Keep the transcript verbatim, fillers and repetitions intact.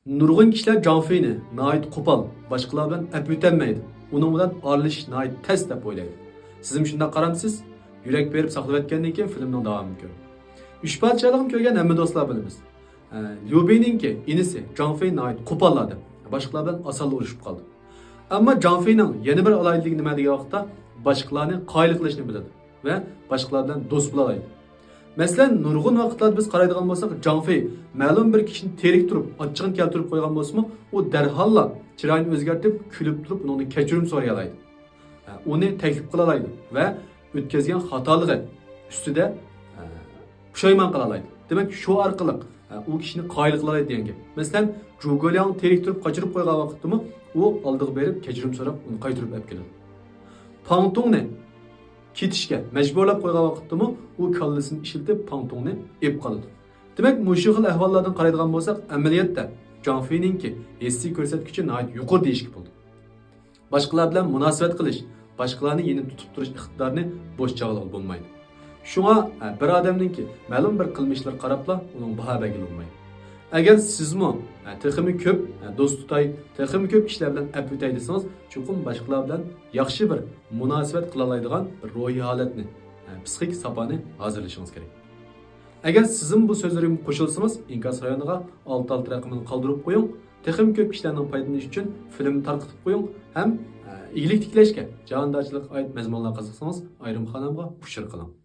نۇرغۇن كىشىلەر جاڭ فېينى ناھايىتى قوپال، باشقىلار بىلەن ئەپ ئۆتەلمەيدۇ، ئۇنىڭ بىلەن ئارىلىشىش ناھايىتى تەس دەپ ئويلايدۇ. سىزمۇ شۇنداق قارامسىز؟ يۈرەك بېرىپ ساقلىۋەتكەندىن كېيىن فىلىمنىڭ داۋامىنى كۆرۈڭ. ئۈچ پادىشاھلىقنى كۆرگەن ھەممە دوستلار بىلىمىز. ئە، ليۇ بېينىڭكى ئىنىسى جاڭ فېي ناھايىتى قوپال ئادەم. باشقىلار بىلەن ئاسانلا ئۇرۇشۇپ قالىدۇ. ئەمما جاڭ فېينىڭ يەنە بىر ئالاھىدىلىكى نېمە دېگەن ۋاقىتتا، باشقىلارنى قايىل قىلىشنى بىلىدۇ ۋە باشقىلار بىلەن دوست بولالايدۇ. مەسىلەن، نۇرغۇن ۋاقىتلاردا بىز قارايدىغان بولساق، جاڭ فېي مەلۇم بىر كىشىنى تېرىكتۈرۈپ، ئاچچىقىنى كەلتۈرۈپ قويغان بولسىمۇ، ئۇ دەرھاللا چىرايىنى ئۆزگەرتىپ، كۈلۈپ تۇرۇپ، ئۇنىڭدىن كەچۈرۈم سورايالايدۇ. ئۇنى تەكلىپ قىلالايدۇ ۋە ئۆتكۈزگەن خاتالىقى ئۈستىدە پۇشايمان قىلالايدۇ. دېمەك، شۇ ئارقىلىق ئۇ كىشىنى قايىل قىلالايدۇ دېگەن گەپ. مەسىلەن، جۇگولياڭنى تېرىكتۈرۈپ قاچۇرۇپ قويغان ۋاقىتتىمۇ ئۇ ئالدىغا بېرىپ كەچۈرۈم سوراپ، ئۇنى قايتۇرۇپ ئەپ كېلىدۇ. پاڭتۇڭنى كېتىشكە مەجبۇرلاپ قويغان ۋاقىتتىمۇ ئۇ كاللىسىنى ئىشلىتىپ پاڭتۇڭنى ئېلىپ قالىدۇ. دېمەك، مۇشۇ خىل ئەھۋاللاردىن قارايدىغان بولساق، ئەمەلىيەتتە جاڭ فېينىڭكى ھېسسىي كۆرسەتكۈچى ناھايىتى يۇقىرى دېيىشكە بولىدۇ. باشقىلار بىلەن مۇناسىۋەت قىلىش، باشقىلارنى يېنىدا تۇتۇپ تۇرۇش ئىقتىدارىنى بوش چاغلىغىلى بولمايدۇ. شۇڭا، ھە، بىر ئادەمنىڭكى مەلۇم بىر قىلمىشلىرىغا قاراپلا ئۇنىڭغا باھا بەرگىلى بولمايدۇ. ئەگەر سىزمۇ، ھە، تېخىمۇ كۆپ، ھە، دوست تۇتاي، تېخىمۇ كۆپ كىشىلەر بىلەن ئەپ ئۆتەي دېسىڭىز، چوقۇم باشقىلار بىلەن ياخشى بىر مۇناسىۋەت قىلالايدىغان بىر روھىي ھالەتنى، ھە، پسىخىك ساپانى ھازىرلىشىڭىز كېرەك. ئەگەر سىزمۇ بۇ سۆزلىرىمگە قوشۇلسىڭىز، ئىنكاس رايونىغا ئالتە ئالتە رەقىمىنى قالدۇرۇپ قويۇڭ. تېخىمۇ كۆپ كىشىلەرنىڭ پايدىلىنىشى ئۈچۈن فىلىمنى تارقىتىپ قويۇڭ ھەم، ئە، ئىگىلىك تىكلەشكە، جاھاندارچىلىققا ئائىت مەزمۇنلار قىزىقسىڭىز، ئايرىم خانامغا ئۇچۇر قىلىڭ.